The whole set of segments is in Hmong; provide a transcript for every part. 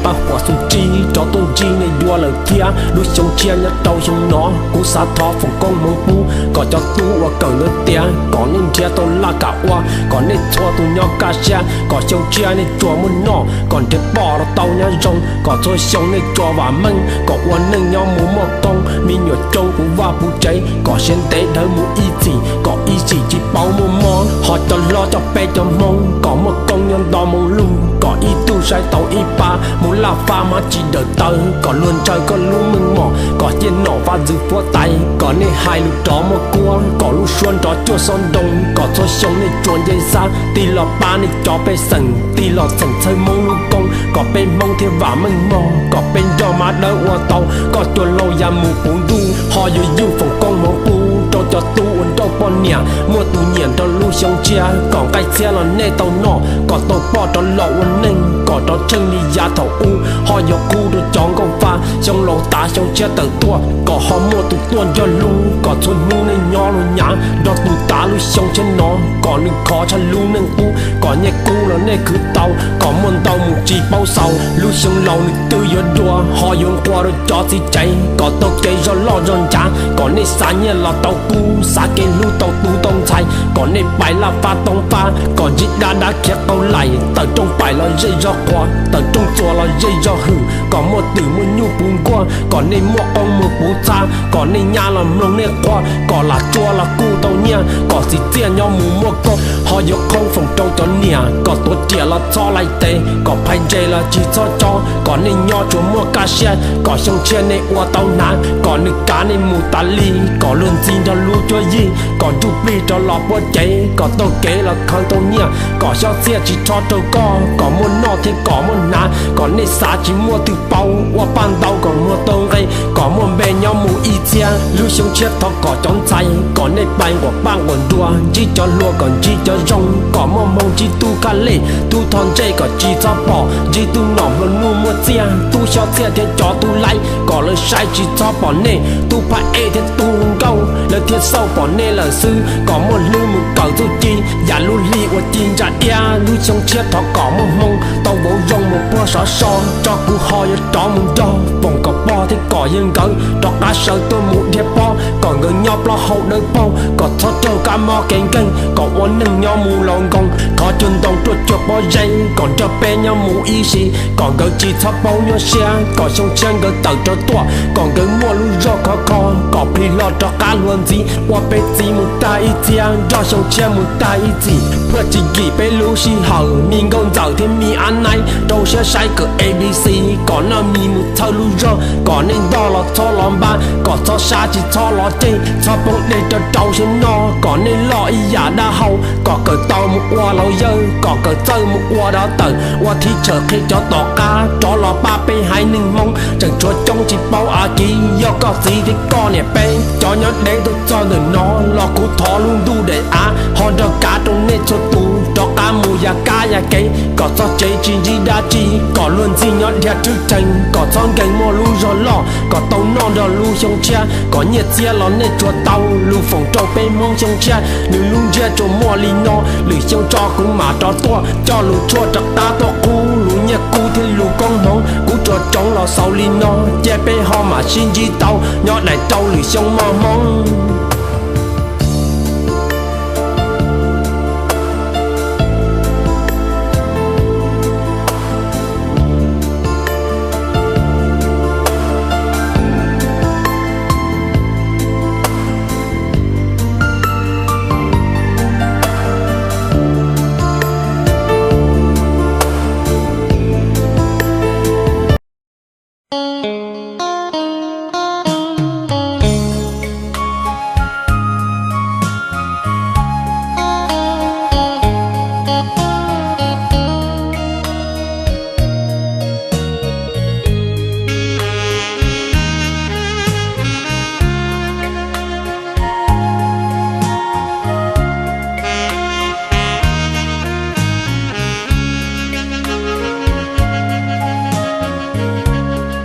Paj huam xu tsib rov tuaj ntsib nej dua lawm thiab. Lub xyoo tshiab nyob rau xyoo no, kuv xav thov foom koob hmoov pub kom cov tub uas kawm ntawv tiav kom nej nrhiav tau laj kam ua, kom nej txhua tus nyob kaj siab, kom xyoo tshiab nej tsuas muaj noj, kom nrhiav poj los tau nyob zoo, kom txhua xyoo nej tsuas vam meej, kom ua neej nyob mus muaj koob. Me nyuam coob puv vaj puv tsev, kom siav ntev dhawv mus ib txhis, kom ib txhis tsis paub muaj mob. Ho cov hlob coj peb cov Hmoob, kom muaj koob nyob nto moo lug, kom ib tug saib tau ib pab, mus laj fab hmab tsis dawm taw, kom luag ntshaw koj lub meej mom, kom ciaj nom vaj ntxwv puab tais, kom nej hais lus rov muaj kuab, kom lub suab nrov cuaj xob ntoo, kom txhua xyoo nej tsuas nce xab, tig los pab nej cov pej xeem, tig los txheem txhawb Hmoob lub koob, kom peb Hmoob thiaj vam meej mog, kom peb nrog mab dawb ua tau, koj cua laus ya mus puv ntuj, ho yuav yug foom koob hmoov pub rau cov tub ua nrauj poj niam, muaj tus nyiam nrog lub xyoo tshiab, kom nqaij txhiab los nej tau noj, kom tau poj rov los ua neej, kom rov tsheej li yav thaum ub, ho yuav qub rau cov nkauj vaj, xyoo laus tav xyoo tshiab tawm tuaj, kom ho muaj tus tuaj nco hlub, kom txhua hnub nej nyob luag nyav, nrog tus tav lub xyoo tshiab no, kom nws khov tshaj lub neej qub, kom nyiaj kub los nej khwv tau, kom muaj ntau mus tsis paub xaus, lub xyoo laus nws twb yuav dua, ho yuav nqua rau cov txiv tsev, kom tau kev zog loj zog ncav, kom nej xav nyiaj los tau kub, xav kev hlub tau tub tau ntxhais, kom nej pais laj fab toob fab, kom ntsib dab dab khiav qau laim, tawm rooj paim los zej zog qhuas, tawm rooj txuas los zej zog hwm, kom muaj twm muaj nyuj puv nkuaj, kom nej muaj qoob muag puv txhab, kom nej nyab los mloog nej qhuas, kom lam tsua los kuj tau nyiaj, kom txiv txiaj nyob mus muaj koob, ho yuav qhoob foom rau cov niam, kom tuav riam los txhob laij tes, kom phais ntses los tsis txhob cob, kom nej nyob tsuas muaj kaj siab, kom xyoo tshiab nej ua tau hnav, kom nws kav nej mus tas li, kom luag ntxhi nrog lub cuab yig, kom ntsuj plig rov los puab cev, kom taug kev los khaws tau nyiaj, kom xyob txiaj tsis rho rau koj, kom muaj noj thiab kom muaj hnav, kom nej xav tsis muaj twg paub, ua paj ntau kom muag tau nqe, kom muaj npe nyob mus ib txhiab, lub xyoo tshiab thov kom cov ntxhais, kom nej pais nquas paj nquas nruas, ntsib cov hluas kom ntsib cov zoo, kom muaj hmoo ntsib tub kaj lej, tub thov ntsej kom tsis txhob pom, ntsib tub nom hluas nuj muaj txiaj, tub xyob txiaj thiab cov tub laib, kom lawv saib tsis txhob pom nej, tub phaj ej thiab tub nkauj, lawv thiaj xauj pom nej lawm xwb, kom muaj hlwb mus kawm txuj ci, yam lub hli uas ci ntsa iab, lub xyoo tshiab thov kom muaj hmoo, tau vauv zoo mus puag sov so, tso kuv ho yuav rov mus nrog, foom kom pog thiab kom yawg nkawd, rov qab sawv tuaj mus dhia pob, kom nkawd nyob plaub hau dawb paug, kom txhob raug kab mob kev nkeeg, kom ua neeg nyob mus laus nkoos, khov cuag ntoo ruaj cuag pob zeb, kom nrog peb nyob mus ib sim, kom nkawd tsis txhob paub nyuaj siab, kom xyoo tshiab nkawd tawm rov tuaj, kom nkawd muaj lub zog khov kho, kom plig hlo rov qab hluas ntxiv, ua peb txiv mus tag ib txhiab, nrog xyoo tshiab mus tag ib txhis, puag tsis kim peb lub sij hawm, me nkauj ntxawm thiab me ab naib, rau siab saib kawm A B C, kom noj mis mus txhawb lub zog, kom nej ntog los txhob los npab, kom txhob sab tsis txhob los ceg, txhob poob dej rau rau siab noj, kom nej loj ib yam dab hau, kom kawm tau mus ua laus yawg, kom kawm txawj mus ua dab tawm, ua thib tshawm qhia cov tom qab, rov los pab peb haiv neeg Hmoob, tseem tshuav coob tsis paub a kiv, yog koj txiv thiab koj niam peb, cov nyob deb tuaj txog ntawm no, los kuv thov lub ntuj daim av, ho nrog kav rau nej txhua tus, rov qab mus ya kab ya kev, kom txog tsev tsis ntsib dab tsi, kom luag ntxhi nyob dhia rhwb rhees, kom txhob nkees muaj lub zog loj, kom tau noj nrog lub xyoo tshiab, kom nyiaj txiag los nej tsuas tau, lus foom rau peb Hmoob xyoo tshiab, nws lub ntsiab tsuas muaj li no, lwm xyoo tso kuv mam rov tuaj, coj lus tshuaj rov qab tuaj qub, lus nyiaj kub thiab lus koob hmoov, kuv tsuas tsoov los xaus li no, cia peb ho mam sib ntsib tau, nyob daim rau lwm xyoo moj Hmoob.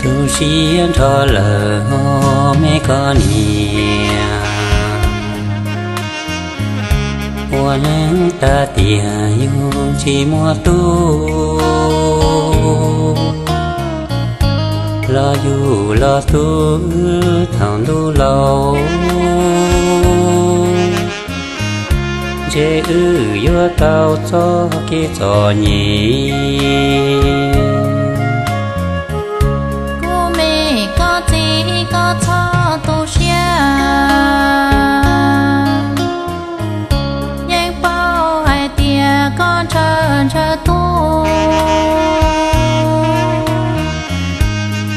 Tu siab nrho lawm os me koj niam, ua neej tas tiam yus tsis muaj tub. Los yug los tu wb thaum ntuj laus, ntshe wb yuav tau txoj kev txom nyem. Kuv me koj txiv, koj txhob tu siab, yeej paub hais tias koj ntshaw ntshaw tuag.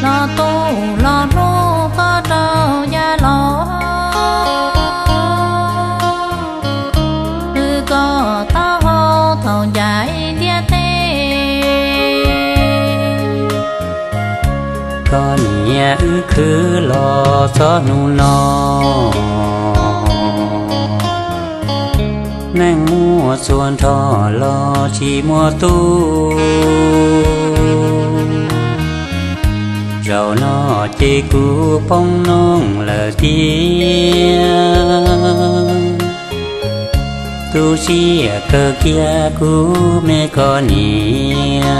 Los tu los hlub koj rau yav los, nws kom taub hau thaum ncaim ntiaj teb. Koj niam wb khwv los txog hnub no, neeg muaj txhua nrho los tsis muaj tub. Zaum no ces kuv poob noog lawm tiag, tu siab kawg kiag kuv me koj niam.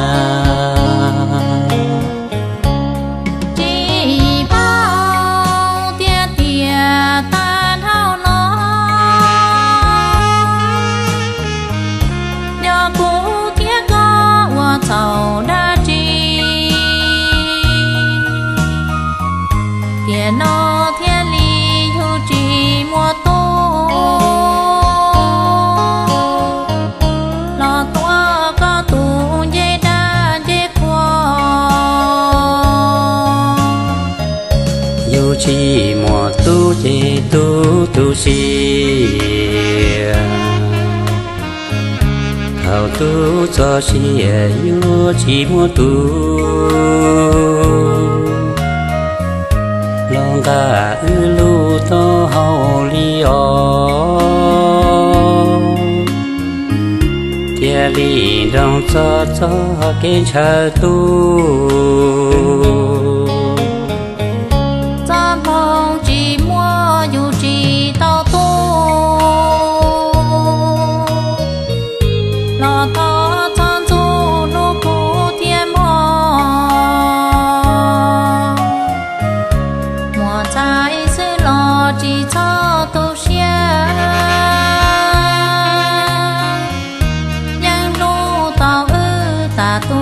Tsis paub tiag tias tag nrho no, yog kuv thiab koj ua txhaum dab tsi, tiam no thiaj li yug tsis muaj tub. Los tuav koj tus ncej dab ncej qhua. Yug tsis muaj tub ces tu tu siab, thaum tu txog siab yuav tsis muaj tub. Los nqa wb lub taub hau li os, thiaj li nroo txog txoj kev ntshaw tub. Txoj hmoo tsis muaj yug tsis tau tub, los thov txhob ntxub hlub kuv thiab mog. Muaj ntxhais xwb los tsis txhob tu siab, yeej hlub tau wb tas tu